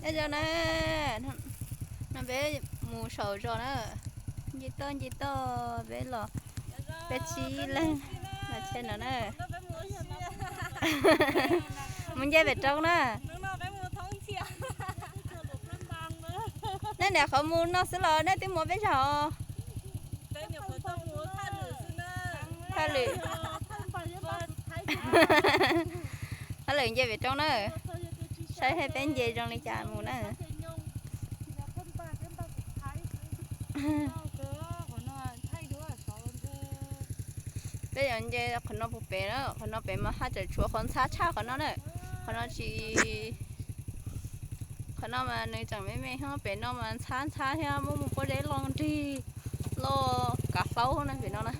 Nyob zoo na, no peb mus saum zos na, nce toj nce toj peb los, peb tsib leeg los tsheb no na. Mus nce pem roob na. Nej niam qhuav mus no xwb los nej twb mus peb zaug? Thaj lwm, thaj lwm nce pem roob na, saib peb nce zoo li cas mus na. Peb yuav nce qhov no puag pem na, qhov no pem mas haj tseem tshuav qhov ntxhab tshaj qhov no na. Qhov no tsis, qhov no mas nws tseem me me, pem no mas ntxhab ntxhab thiab muaj muaj pob zeb loj nrig, loj kav faub na pem no na.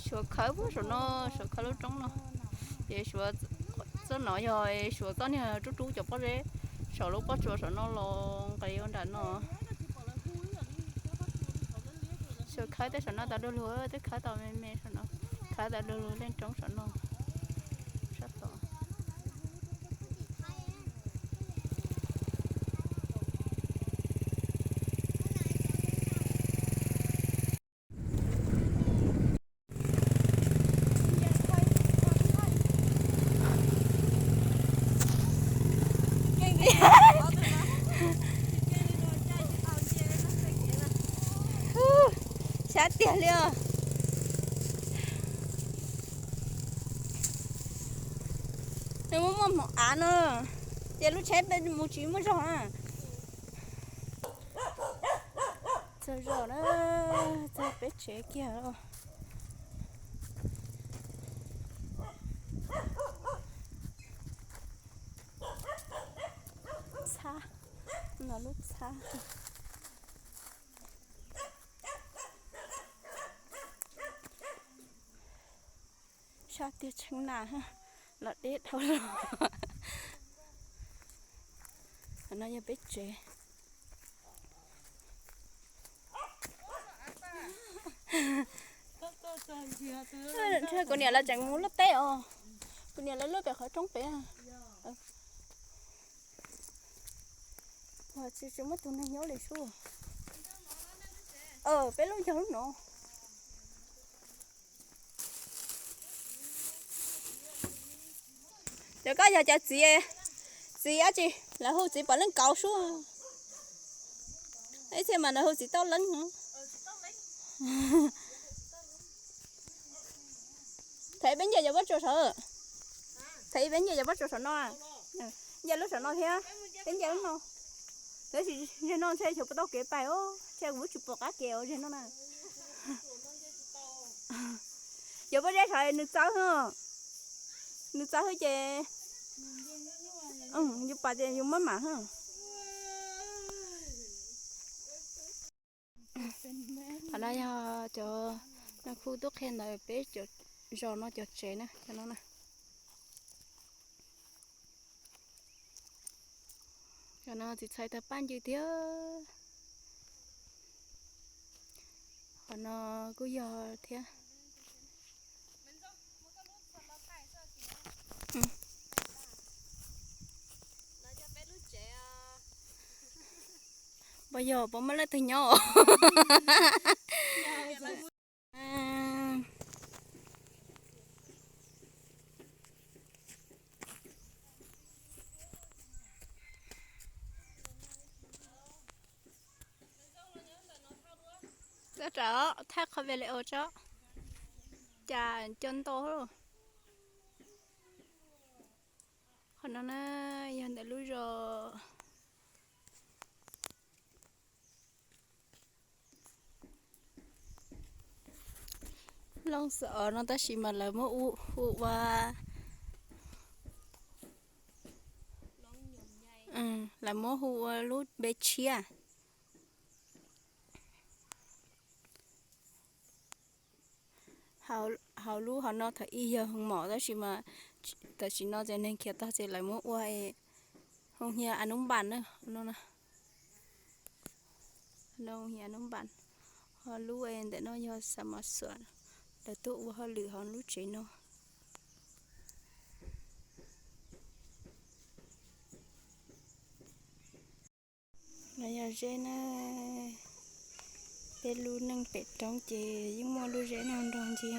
Suav khawb puag saum no, suav khawb lub roob no. Ces suav txoj no yog suav txoj niag rub rub cov pob zeb saum lub pob tsuas saum no los nqis ua nram no. Suav khawb tej saum no tau du lug, twb khawb tau me me saum no, khawb tau du lug leej roob saum no, sab tod. Sab tiag li os. Nws muaj muaj hmoov av no, ces lub tsheb peb mus tsis muaj zog na. Txog zos na, txog peb tsev kiag. Txhab, no lub txhab. Sab tiag tshee na, los deb dhau los. Qhov no yog peb tsev. Kuv niam lawv tseem mus luaj teb os. Kuv niam lawv luaj pem qhov roob pem. Tsis, tsis muaj tus neeg nyob li sub. Peb lub yog lub no. Cov koj yog cov txiv, txiv dab tsi, lawv hu txiv pom leej kauv sub. Ib txhia mas lawv hu txiv tauj leeb. Thaum peb nce cov pob tsuas saud, thaum peb nce cov pob tsuas saum no, nce lub saum no thiab, peb nce lub no. Tab sis zeg no ntshe xyov puas tau kev pais os, ntshe kuv tsis pom qab kev os zeg no na. Yuav pob zeb saud nws txawv, nws txawv ces yus pais ces yus maj mam. Qhov no yog cov, no kuv tuaj qhia ntawm peb zos no cov tsev na, cov no na. Cov no txiv txhais tau paj ncw thiab. Qhov no kuj yog thiab. Puas yog puas muaj leej twg nyob? Txhob rawm, thaij qhov video tso, cas cov ntau. Qhov no na, yog ntawm lub zos Looj Xov Os no tab sis mas lawv muab hu ua, lawv muab hu ua lub npe tshiab. Hauv lub hauv no thaum ub yog Hoo Mom tab sis mas tam sim no ces neeg khiav tag ces lawv muab ua Hoo Hia A Nub Npas na no. Hoo Hia A Nub Npas, ho lub ntawm no yog Xa Mos Xuam, lawv tuaj ua hauj lwm hauv lub tsev no. Zeb na, peb lub neej pem roob ces yeej muaj lub zeb no nrog ncig.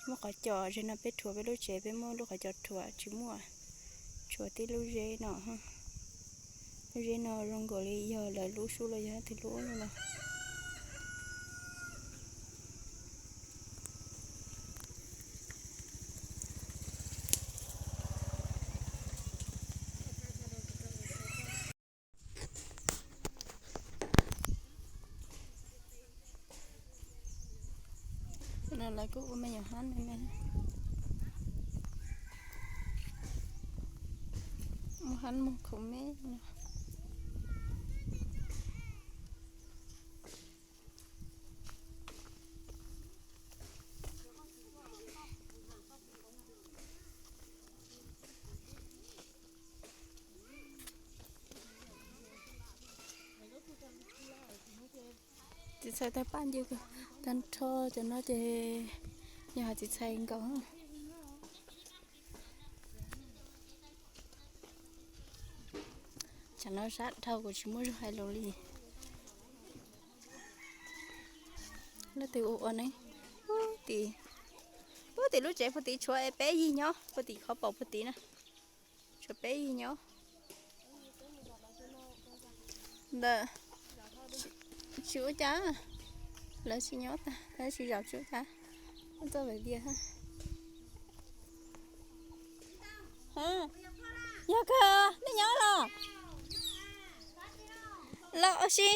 Muaj qhov cos zeb no peb rhuav peb lub tsev, peb muaj lub qhov cos rhuav tsis muaj, tshuav tib lub zeb no. Lub zeb no zoo nkaus li yog lawv lub sub los yog leej twg lub no los. No lawv kuj ua me nyuam hab no, muaj hab muag khaum me no. Txiv txhais tag paj ncig tag nrho cov no ces yog txiv txhais nkaus. Tsam no sab dhau kuv tsis muaj zog hais lus li. Leej twg ua ua ne? Tim, ub, tim lub tsev puag tim tshuav peb yig nyob, puag tim qhov paum puag tim na, tshuav peb yig nyob. Ntawm, tsis ua cas, lawv tsis nyob tas, lawv tsis zaum tsis ua cas, ua txoj vem vias. Yog kawg, nej nyob los? Los ua si.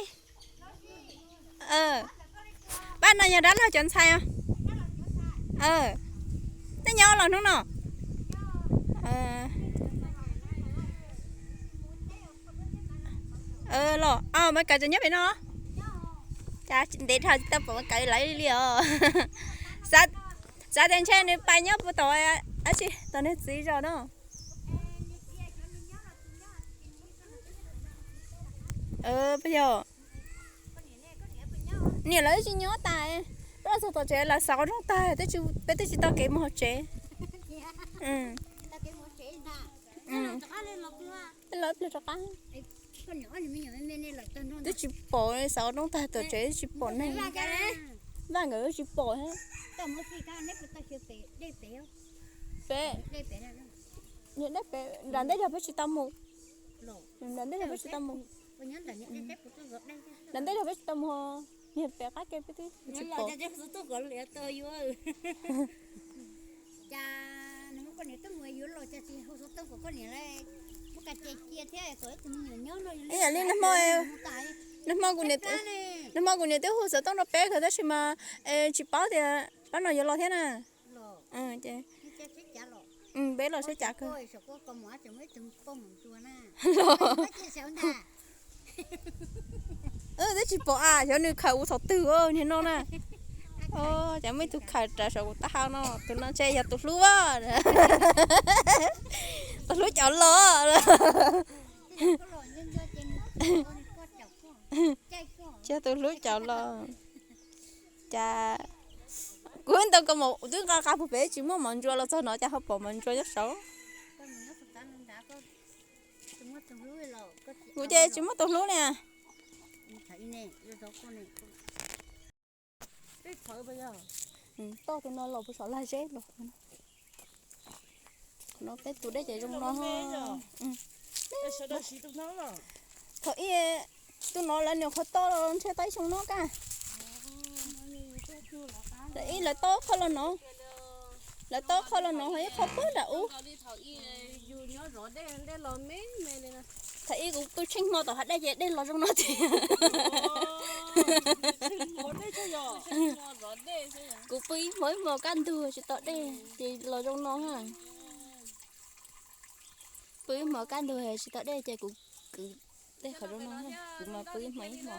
Pab no yog dab laug cov ntxhais os. Nej nyob los hnub no? Los, Maiv Kawm tseem nyob pem no. Cas ntev dhau tsis tau pom Maiv Kawm lawv li os. Xav tias ntshe nws pais nyob puag tom, dab tsi, tom nws txiv zos no. Puas yog? Niam lawv tsis nyob tas, peb los txog tom tsev lawv xav qhov rooj tag, peb twb tsis tau kev mus hauv tsev. Peb los ib pliag rov qab. Twb tsis pom, xav qhov rooj tag tom tsev twb tsis pom neeg. Vaj nkawd twb tsis pom. Peb, niag dej pem nram ntej yog peb tsis tau mus. Nram ntej yog peb tsis tau mus. Nram ntej yog peb tsis tau mus, niag pem qab ke peb twb tsis pom. Ib yam li nag hmo, nag hmo kuv niam twb hu xov tooj rau peb kawg tab sis mas tsis paub tias pab no yuav los thiab na. Peb los saib cas kawg. Los, twb tsis pom a, xyov nws khawm ua thaum twg niag no na. Cas muaj ib tug khawm raws saum kuv taub hau no, tus no ntshe yog tus hlub. Tus hlub cov los. Tsis yog tus hlub cov los. Cas kuv ntau koj mus twb nqa qab puag pem tsis muaj mov ntsuas los txog no cas ho pom mov ntsuas nyob saud. Kuv ces tsis muaj tus hlub li. Toj tus no los puag saum lag zeb los. No peb tus dej ces zoo no. Thaum ub tus no lawv nyuam qhuav toj los ntshe tau ib xyoo no kaj. Thaum ub lawv toj qhov los no, lawv toj qhov los no ho ib qho puag nram ub. Thaum ub kuv pw tsheej hmo tom hav dej ces dej los zoo no tiag. Kuv pw ib hmo ib hmo kaj ntug tsis tau dej ces los zoo no. Pw ib hmo kaj ntug tsis tau dej ces kuv kwv dej qhov zoo no, kuv mas pw ib hmo ib hmo.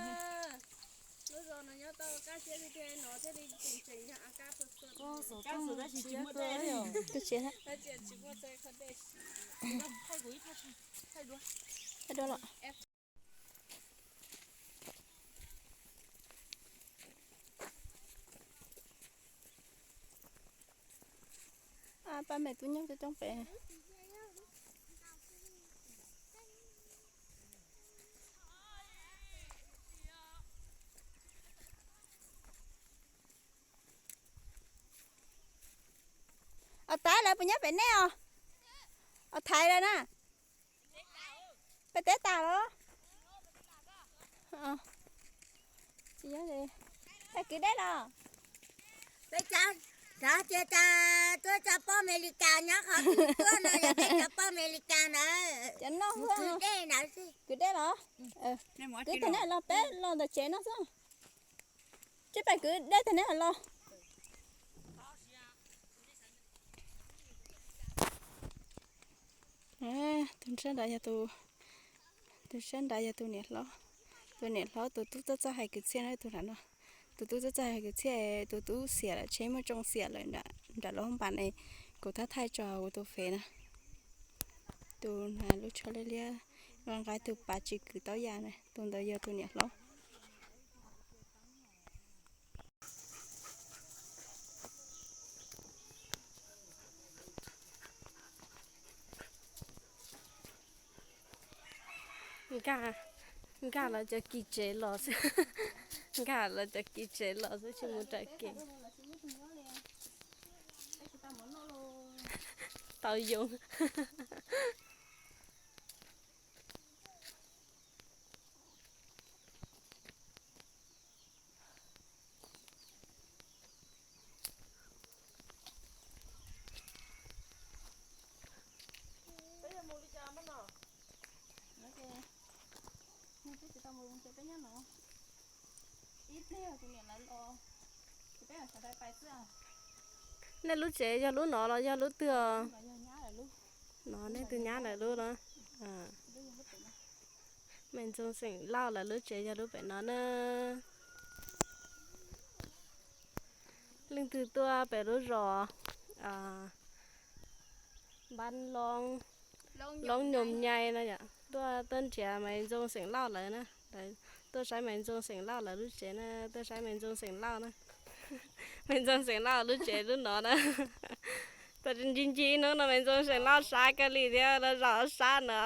Thaij dua los. Pab me tub nyob coob coob pem. Tab lawv puas nyob pem nej os? Os, thaiv lawm na. Peb teb tas los? Peb kwv dej los? Peb cov, cov cia tuaj cov poj Amelikas nyob qhov twg tuaj no yog peb cov poj Amelikas ntawd. Cov noj kwv dej ntawd. Kwv dej los? Kwv tag neb los peb los ntawm tsev no xwb. Tsis peb kwv dej tag neb los. Tus sab nrad yog tus, tus sab nrad yog tus niam hlob. Tus niam hlob tus tub txawj txawj hais kwv txhiaj na tus nrad no. Tus tub txawj txawj hais kwv txhiaj, tus tub xiam lawm, tsheb muaj tsoo xiam lawm nram lub hoob pas ne, kuv tab thaij tso kuv tus fev na. Tus na lub tsho liab liab, nqa nqa tus pas tsis kwv tau yam na, tus ntawd yog tus niam hlob. Nkag, nkag lawv cov kis tsev los xwb. Nkag lawv cov kis tsev los xwb tsis mus raws kev. Tau yoov. Nej lub tsev yog lub no los yog lub twg? No nej tus nyab lawv lub no. Maiv Ntxoo xeem Lauj lawv lub tsev yog lub pem no na. Leej twg tuaj pem lub zos Npab Loob Nyoos Nyai no yom, tuaj, tuaj nrhiav Maiv Ntxoo xeem Lauj lawv na. Tuaj saib Maiv Ntxoo xeem Lauj lawv lub tsev na, tuaj saib Maiv Ntxoo xeem Lauj na. Maiv Ntxoo xeem Lauj lub tsev lub no na. Tab sis ncig ncig ib hnub no Maiv Ntxoo xeem Lauj sab kawg li thiab, los zaum sab no.